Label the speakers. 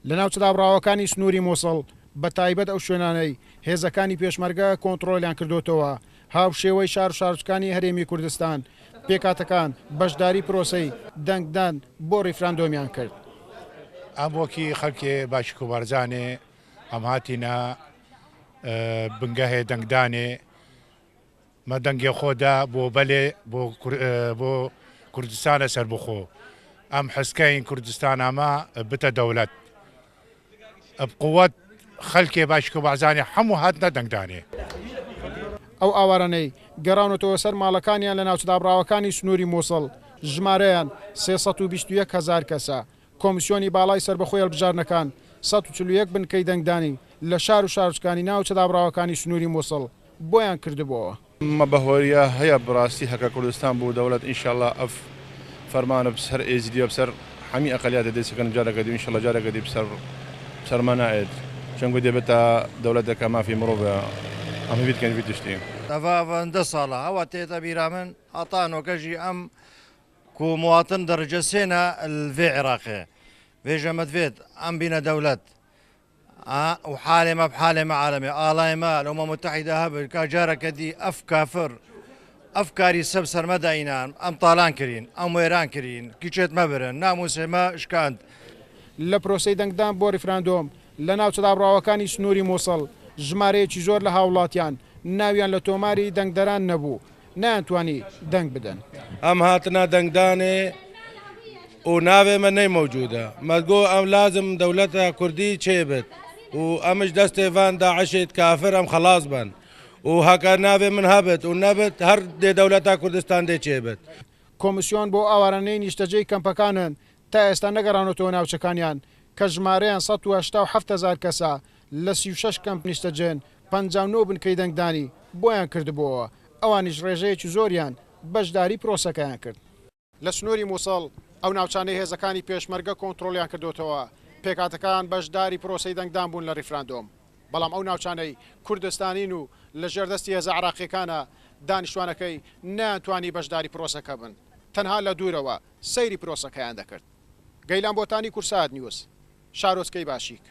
Speaker 1: لە ناوچە دابڕاوەکانی سنووری موسڵ، بە تایبەت ئەو شوێنانەی هێزەکانی پێشمەرگە کۆنتڕۆڵیان کردۆتەوە، هاوشێوەی شار و شارۆچکانی هەرێمی کوردستان، پێکهاتەکان بەشداری پرۆسەی دەنگدان بۆ ڕیفراندۆمیان کرد.
Speaker 2: ئەم وەکی خەلکێ باشیک و بارزانێ ئەم هاتینە بنگەهێ دەنگدانێ مە دەنگێ خۆ دا بۆ بەلێ بۆ بۆ کوردستانە سەربخۆ ئەم حسکەین کوردستانا مە بتە دەولەت بقوت خەلکێ باشیک و بارزانێ حەموو هاتنە دەنگدانێ.
Speaker 1: ئەو ئاوارانەی گەڕاونەتەوە سەر ماڵەکانیان لە ناوچە دابڕاوەکانی سنووری موسڵ ژمارەیان 321 هەزار کەسە. کۆمیسیۆنی باڵای سەربەخۆی هەڵبژاردنەکان 141 بنکەی دەنگدانی لە شار و شارۆچکانی ناوچە دابڕاوەکانی سنووری موسڵ بۆیان کردبۆوە.
Speaker 3: مە بەهۆریە هەیە براستی هەکە کوردستان بوو دەولەت ئینشاللە ئەف فەرمانە بسەر ئێزیدیە بسەر حەمی ئەقەلیاتە دێ سکن جارەکە دی ئینشاللە جارەکە دی بسەر بسەر مە نائێت چەنگو دێ بتە دەولەتەکە مافی مرۆڤە ئەم هیڤی دکەن ڤی تشتی.
Speaker 4: ئەڤ ئەڤەندە ساڵە هەوا تێتە بیرا من هەتا نۆکە ژی ئەم کو مواطن دەرەجە سێنە لڤێ عێراقێ ڤێژە مەدڤێت ئەم بینە دەولەت ئا و حالێ مە بحالێ مە عالەمێ ئاڵای مە لە ئومە متحدە هەبن کا جارەکە دی ئەف کافر ئەف کاری سەب سەرمە داینان ئەم تالان کرین ئەم وێران کرین کیچێت مە برن ناموسێ مە شکاند.
Speaker 1: لە پرۆسەی دەنگدان بۆ ریفراندۆم لە ناوچە دابڕاوەکانی سنووری موسڵ، ژمارەیەکی زۆر لە هاوڵاتیان ناویان لە تۆماری دەنگدەران نەبوو، نەیانتوانی دەنگ بدەن.
Speaker 5: ئەم هاتنە دەنگدانێ و ناوێ مە نەی مەوجودە مەگۆ ئەم لازم دەولەتە کوردی چێ بێت و ئەمش دەستێ ڤان داعشێت کافر ئەم خەڵاس بن و هەکە ناوێ من هەبێت و نەبێت هەر دێ دەولەتە کوردستان دێ چێ بێت.
Speaker 1: کۆمیسیۆن بۆ ئاوارانەی نیشتەجێی کەمپەکانن تا ئێستا نەگەڕاونەتەوە ناوچەکانیان کە ژمارەیان 187 هەزار کەسە لە 36 کەمپ نیشتەجێن، 59 بنکەی دەنگدانی بۆیان کردبووەوە، ئەوانیش ڕێژەیەکی زۆریان بەشداری پرۆسەکەیان کرد. لە سنووری موسڵ، ئەو ناوچانەی هێزەکانی پێشمەرگە کۆنترۆڵیان کردۆتەوە، پێکهاتەکان بەشداری پرۆسەی دەنگدان بوون لە ریفراندۆم، بەڵام ئەو ناوچانەی کوردستانین و لەژێر دەستی هێزە عێراقییەکانە، دانیشتوانەکەی نەیانتوانی بەشداری پرۆسەکە بن، تەنها لە دوورەوە سەیری پرۆسەکەیان دەکرد. گەیلان بۆتانی، کوردسات نیوز، شارۆچکەی باشیک.